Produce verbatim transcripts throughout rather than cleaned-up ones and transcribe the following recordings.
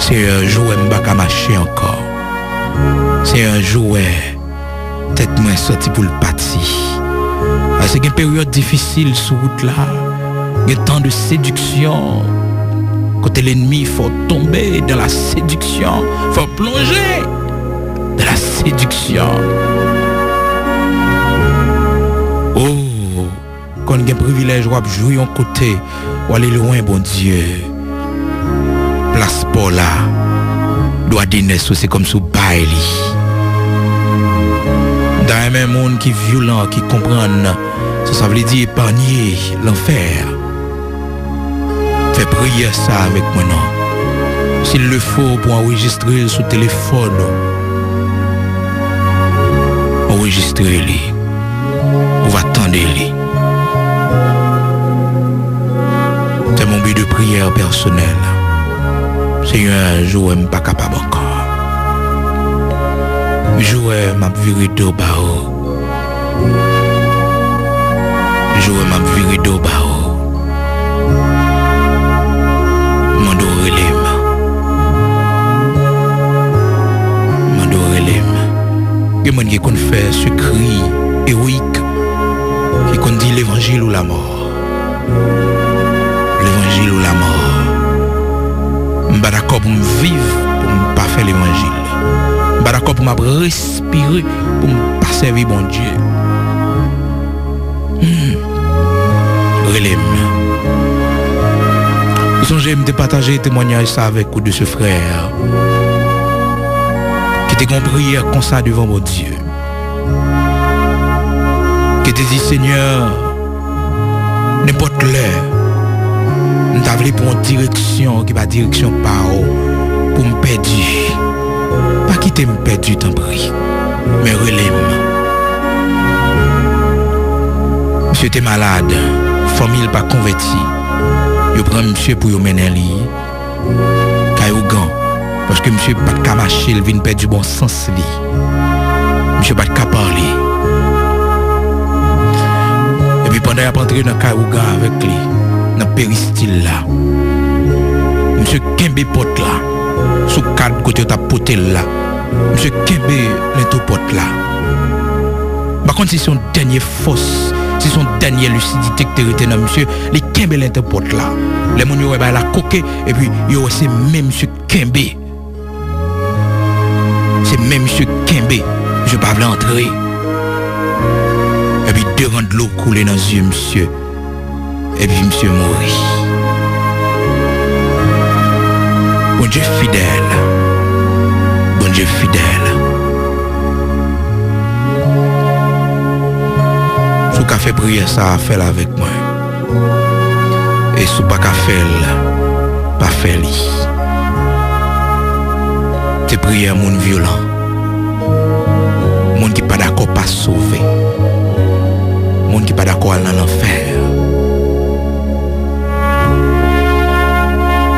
Senyè, jou wè m pa ka mache ankò. Senyè, jou wè tèt mwen santi pou l pati. Paske gen peryòd difisil sou wout la. Gen tan de séduction. Kote lènmi fè w tonbe dans la séduction. Fè w plonje dans la séduction. Oh, konn gen privilèj w ap jwi yon kote, w ale lwen Bondye. Plas pa w la, dwa de nès ou se kòmsi w bay li. M ta renmen moun ki vyolan, ki konprann sa sa vle di epanye lanfè. Fè priyè sa avèk mwen non. S'il le faut pou anrejistre l sou telefòn ou, anrejistre li. Ou va tande li. C'est mon but de prière personnel. Senyè, jou wè m pa kapab ankò. Jou wè m ap vire do ba ou. Jou wè m ap vire do ba ou. Mande w rele m. Mande w rele m. Gen moun ki konn fè sekri ewoyik, ki konn di levanjil ou lamò. Levanjil ou lamò. M pa dakò pou m viv pou m pa fè levanjil. M pa dakò pou m ap respire pou m pa sèvi Bondye. Hmm. Rele m. Ou sonje m te pataje temwanyaj sa avèk ou de se frè ki te gen yon priyè konsa devan Bondye. Ki te di, Senyè, nenpòt lè, m ta vle pran yon direksyon ki pa direksyon pa w pou m pèdi. Pa kite m pèdi, tanpri, men rele m. Misye te malad, fanmi l pa konvèti. Yo pran misye pou yo mennen li kay ougan, paske misye pa t ka mache, l vin pèdi bon sans li. Misye pa t ka pale. Epi pandan y ap antre nan kay ougan avèk li, nan peristil la, misye kenbe pòt la, sou kad kote yo t ap pote l la, misye kenbe lento pòt la. M pa konn si se yon dènye fòs, si se yon dènye lisidite ki te rete nan misye, li kenbe lento pòt la. Lè moun yo wè bagay la koke, epi yo wè se men misye kenbe. Se men misye kenbe. Misye pa vle antre. Epi de ran dlo koule nan zye misye. Epi misye mouri. Bondye fidèl. Bondye fidèl. Si w ka fè priyè sa a, fè l avèk mwen. E si w pa ka fè l, pa fè li. Se priyè moun vyolan. Moun ki pa dakò pa sove. Moun ki pa dakò al nan lanfè.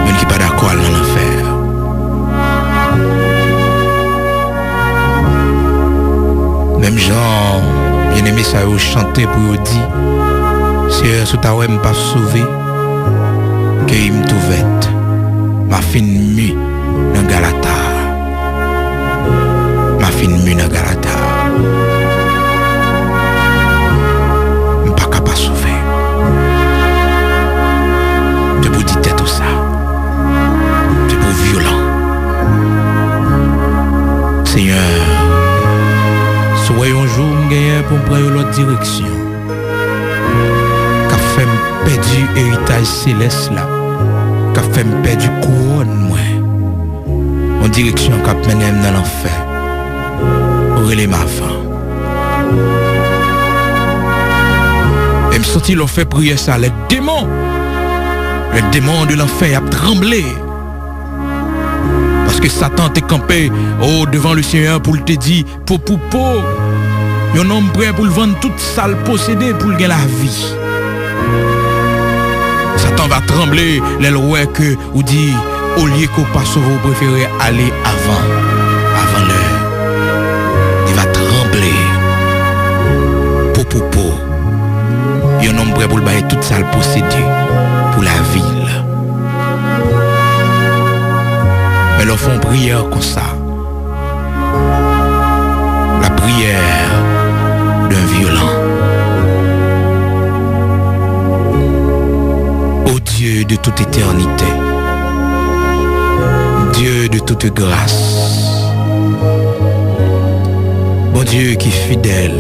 Moun ki pa dakò al nan lanfè. Menm jan byeneme sa yo chante pou yo di, Seyè, si w ta wè m p ap sove, keyi m tou vèt. M a fin mi nan galata. M a fin mi nan galata. M pa ka pa sove. Se pou di tèt ou sa. Se pou vyolan. Senyè, si w wè yon jou m genyen pou m pran yon lòt direksyon, k ap fè m pèdi eritaj selès la, k ap fè m pèdi kouwòn mwen, yon direksyon k ap mennen m nan lanfè, rele m avan. E m santi lè w fè priyè sa, les démons, les démons de l'enfer ap tranble. Paske Satan te kanpe, o, devan le Senyè pou l te di, po pou po, yon nonm prè pou l vann tout sa l posede pou l gen lavi. Satan va tranble lè l wè ke ou di, olye ke w pa sove, w prefere ale avan, avan lè. Li va tranble. Po pou po. Yon nonm prè pou l bay tout sa l posede pou lavi l. Men Fè yon priyè konsa. La prière d'un violent. Ô Dieu de toute éternité, Dieu de toute grâce, Bondye ki fidèl,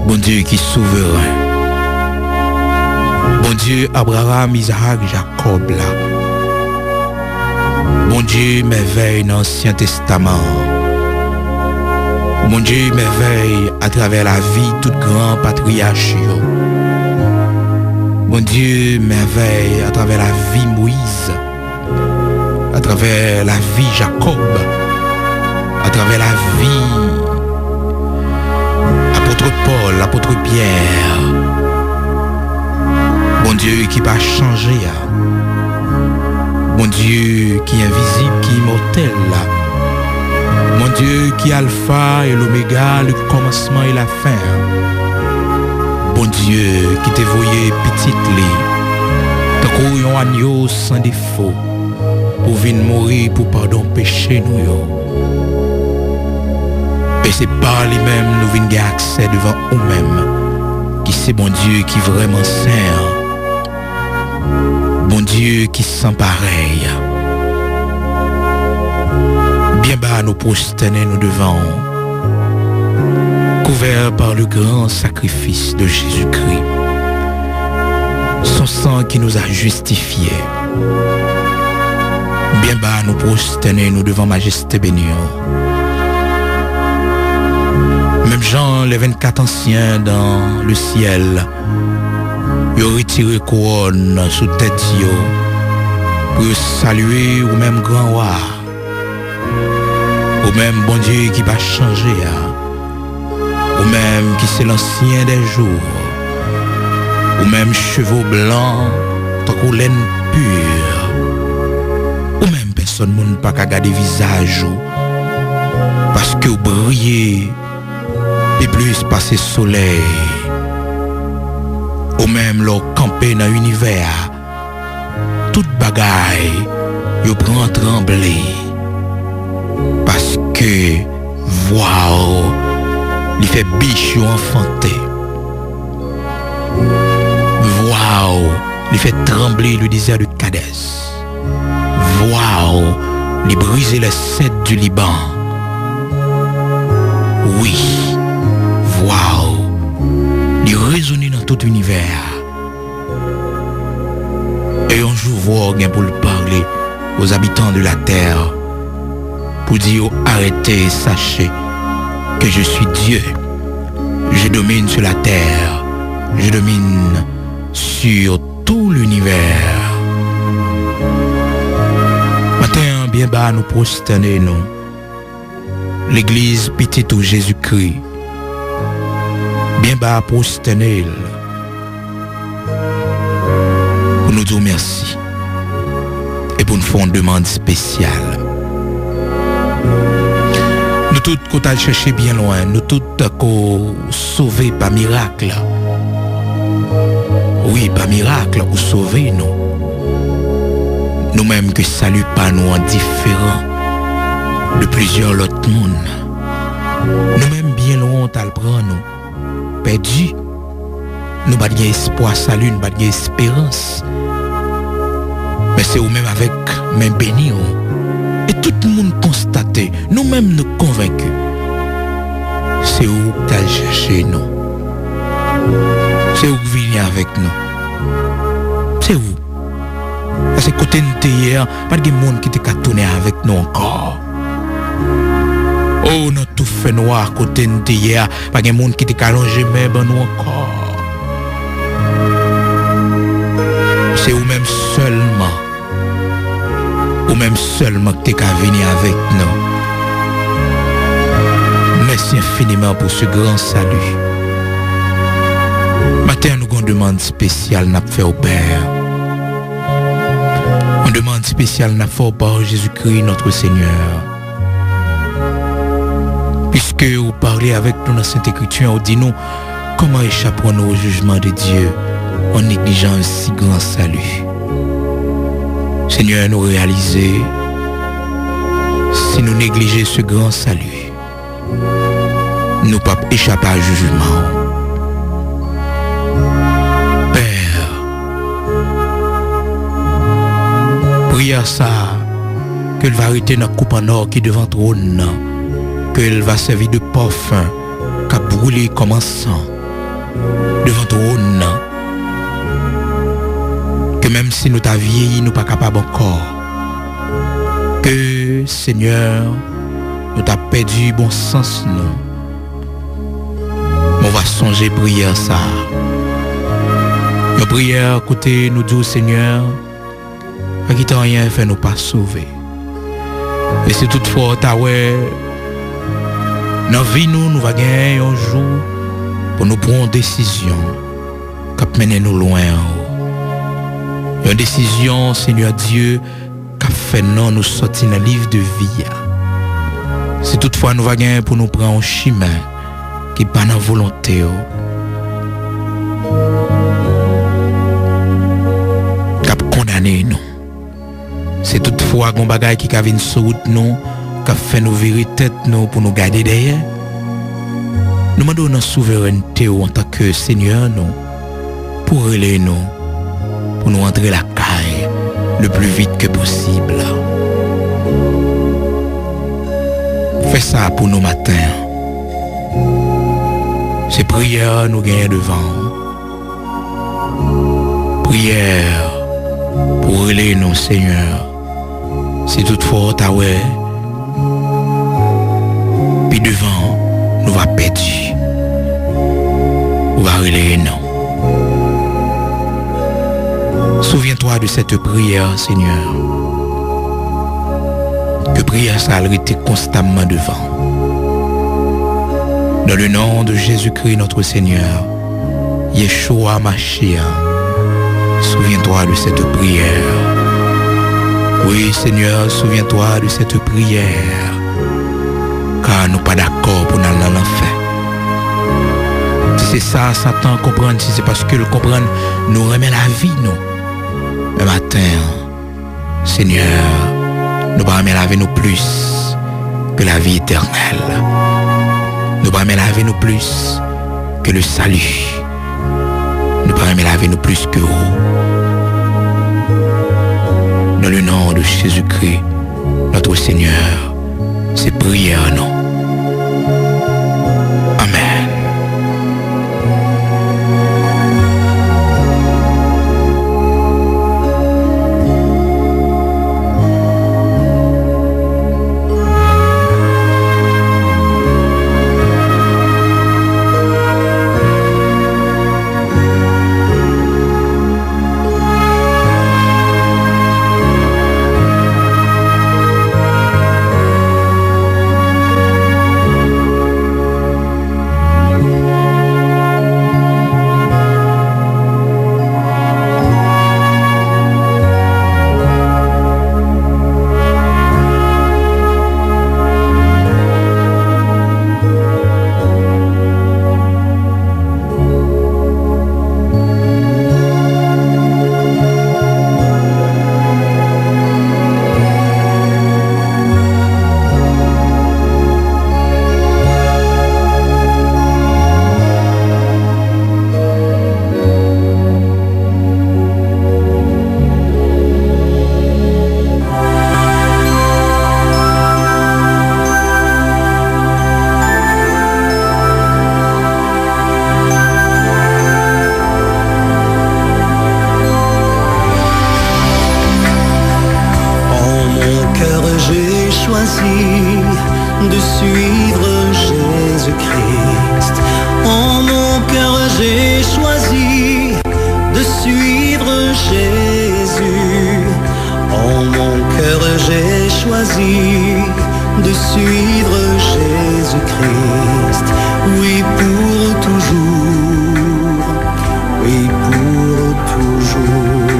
Bondye ki souvren, Bondye Abraram, Izak, Jakòb la. Bondye mèvèy nan Ansyen Testaman an. Bondye mèvèy atravè lavi tout gran patriyach yo. Bondye mèvèy atravè lavi Moyiz, atravè lavi Jakòb, atravè lavi apot Pòl, apot Pyè. Bondye ki pa chanje a. Bondye ki envizib, ki imòtèl la. Bondye ki Alfa e Lomega, le kòmansman e lafen an. Bondye ki te voye pitit li tankou yon anyo san defo pou vin mouri pou padon peche nou yo. E se pa li menm nou vin gen aksè devan ou menm, ki se Bondye ki vrèman sen an. Bondye ki san parèy. Byen ba nou pwostène nou devan ou, kouvè pa le gran sakrifis de Jezikri, son san ki nou a jistifye. Byen ba nou pwostène nou devan majeste beni an. Menm jan le vennkat ansyen dan le syèl, yo retire kouwòn sou tèt yo pou yo salye ou menm gran wa, ou menm Bondye ki pa chanje a, ou menm ki se lansyen dè jou, ou menm cheve w blan tankou lenn pi, ou menm pèsòn moun pa ka gade vizaj ou, paske w briye pi plis pase solèy. Ou menm lè w kanpe nan inivè a, tout bagay yo pran tranble, paske vwa w li fè bich yo anfante. Vwa w li fè tranble le désert de Kadès. Vwa w li brize les cèdres du Liban. Wi, vwa w li rezone nan tout inivè a. E yon jou vwa w gen pou l pale aux habitants de la terre pou di yo arete, sachez que je suis Dieu. Je domine sur la terre. Je domine sur tout l'univers. Maten an, byen ba nou pwostène nou. Legliz pitit ou Jezikri, byen ba pwostène l pou nou di w mèsi e pou n fè yon demann espesyal. Nou tout, kote al chèche byen lwen, nou tout ko sove pa mirak. Wi, pa mirak ou sove nou. Nou menm ke sali pa nou an diferan de plizyè lòt moun. Nou menm byen lwen w t al pran nou, pèdi. Nou pa t gen espwa sali, nou pa t gen esperans. Men se ou menm avèk men beni w. E tout moun konstate, nou menm nou konvenki. Se ou k t al chèche nou. Se ou k vini avèk nou. Se ou. Paske kote n te ye a, pa t gen moun ki te ka tounen avèk nou ankò. O, nan tou fènwa kote n te ye a, pa gen moun ki te ka lonje men ban nou ankò. Se ou menm sèlman. Ou menm sèlman ki te ka vini avèk nou. Mèsi enfiniman pou se gran sali. Maten an, nou gen yon demann espesyal n ap fè w, Pè. Yon demann espesyal n ap fè w pa Jezikri, notre Seigneur. Piske ou pale avèk nou nan Sent Ekriti an, ou di nou, comment échapperons-nous au jugement de Dieu en négligeant un si grand salut? Senyè, nou reyalize Si nou neglije ce grand salut, nou p ap echapé a jijman w. Pè, priyè sa a, ke l va rete nan koup an ò ki devan twòn nan, ke l va sèvi de pòfen k ap boule kòm an san devan twòn nan, ke menm si nou ta vyeyi, nou pa kapab ankò, ke, Senyè, nou ta pèdi bon sans nou. Men w va sonje priyè sa a. Yon priyè kote nou di w, Senyè, pa kite anyen fè nou pa sove. E si toutfwa w ta wè nan vi nou, nou va genyen yon jou pou nou pran yon desizyon k ap mennen nou lwen an ou. Yon desizyon, Senyè Dye, k ap fè non nou sòti nan liv de vi a. Si toutfwa nou va genyen pou nou pran yon chimen ki pa nan volonte w, k ap kondane nou. Si toutfwa gon bagay ki ka vin sou wout nou, k ap fè nou vire tèt nou pou nou gade dèyè, nou mande w nan souverènte w antanke Senyè nou, pou w rele nou, pou nou antre lakay le plus vite que possible. Fè sa pou nou maten an. Se priyè nou genyen devan w. Priyè pou w rele nou, Senyè. Si toutfwa w ta wè, pi devan, nou va pèdi, ou va rele non. Souviens-toi de cette prière, Seigneur. Ke priyè sa a rete konstamman devan. Dans le nom de Jésus-Christ, notre Seigneur, Yeshua Mashiach, souviens-toi de cette prière. Oui, Seigneur, souviens-toi de cette prière. Ka nou pa dakò pou n al nan lanfè. Si se sa Satan konprann, si se paske l konprann nou renmen lavi nou, men maten an, Senyè, nou pa renmen lavi nou plis ke lavi etènèl. Nou pa renmen lavi nou plis ke le salut. Nou pa renmen lavi nou plis ke ou. Dans le nom de Jésus-Christ, notre Seigneur, se priyè nou. Amèn. En mon cœur, j'ai choisi de suivre Jésus-Christ. En mon cœur, j'ai choisi de suivre Jésus. En mon cœur, j'ai choisi de suivre Jésus-Christ. Oui, pour toujours. Oui, pour toujours.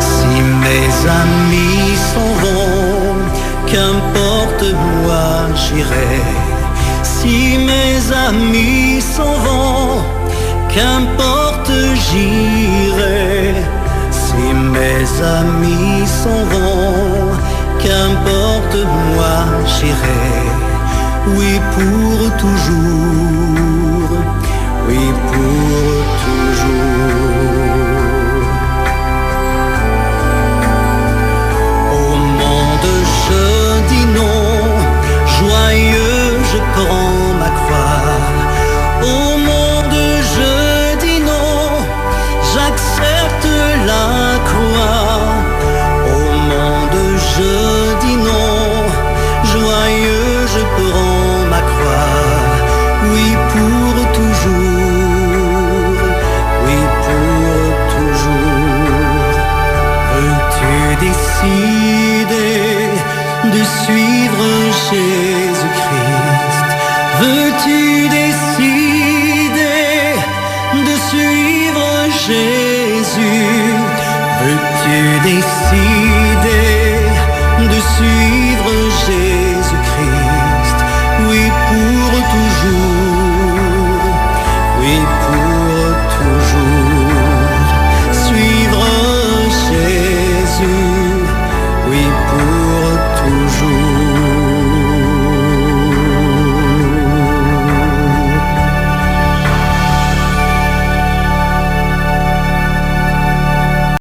Si mes amis s'en vont, qu'importe, moi j'irai. Si mes amis s'en vont, qu'importe, j'irai. Si mes amis s'en vont, qu'importe, Moi, j'irai, oui, pour toujours, oui, pour toujours. Au monde, je dis non, joyeux, je prends ma croix. Au monde, je dis non, j'accepte la croix. Au monde, je dis non, joyeux, je prends ma croix. Oui, pour toujours, oui, pour toujours. Veux-tu décider de suivre Jésus-Christ? Veux-tu décider de suivre Jésus? Veux-tu décider de suivre